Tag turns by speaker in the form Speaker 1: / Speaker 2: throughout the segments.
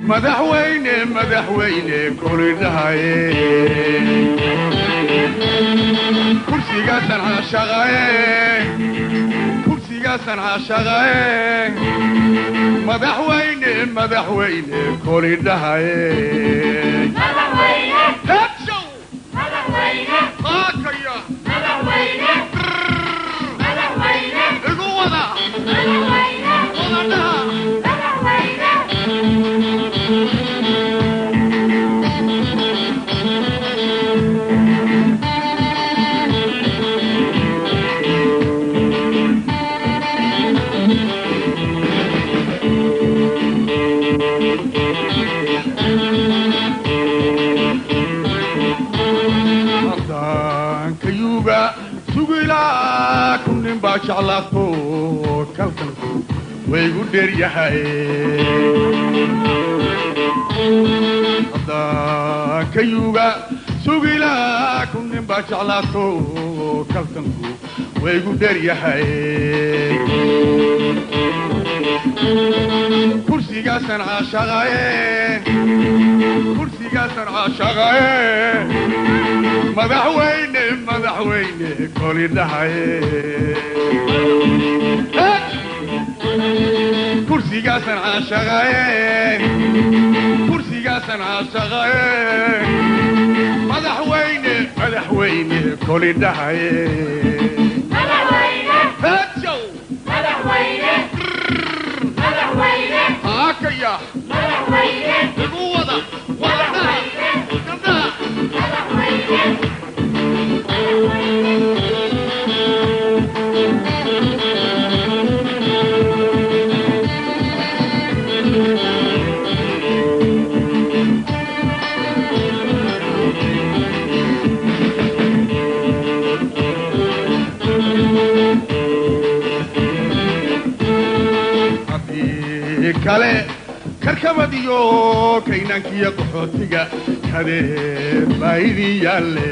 Speaker 1: Madaxweyne, madaxweyne kolidhahaye, kursigaasan caashaqaye, kursigaasan caashaqaye. Madaxweyne, madaxweyne kolidhahaye. Heedshow qaakaya igu wada wadadhaha. Kayuga sugilaa kun nin baa jeclaato, kalkalku waygu dheeryahay. Haddaan kayuga sugilaa kun nin baa jeclaato, kaltanku waygu dheeryahay. Kursigaasan caashaqaye, kursigaasan caashaqaye. Madaxweyne, madaxweyne kolidhahaye, kursigaasan caashaqaye, kursigaasan caashaqaye. Madaxweyne, madaxweyne kolidhahaye. Heejow haakaya igu wada wadadhaha gabdhaha. Haddii kale karkabadiyo kaynaankiyo qaxootiga kadeed baa idin yaalle.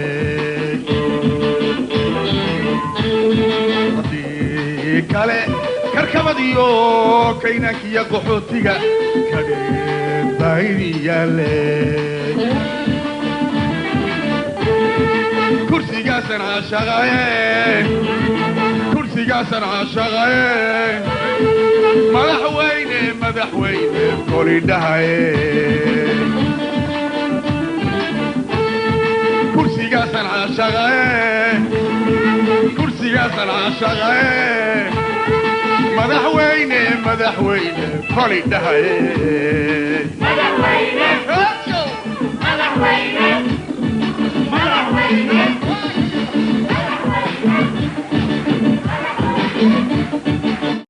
Speaker 1: Haddii kale karkabadiyo kaynaankiyo qaxootiga kadeed baa idin yaalle. Kursigaasan caashaqaye, kursigaasan caashaqaye. Madaxweyne, madaxweyne kolidhahaye, kursigaasan caashaqaye, kursigaasan caashaqaye. Madaxweyne, madaxweyne kolidhahaye. Heejow.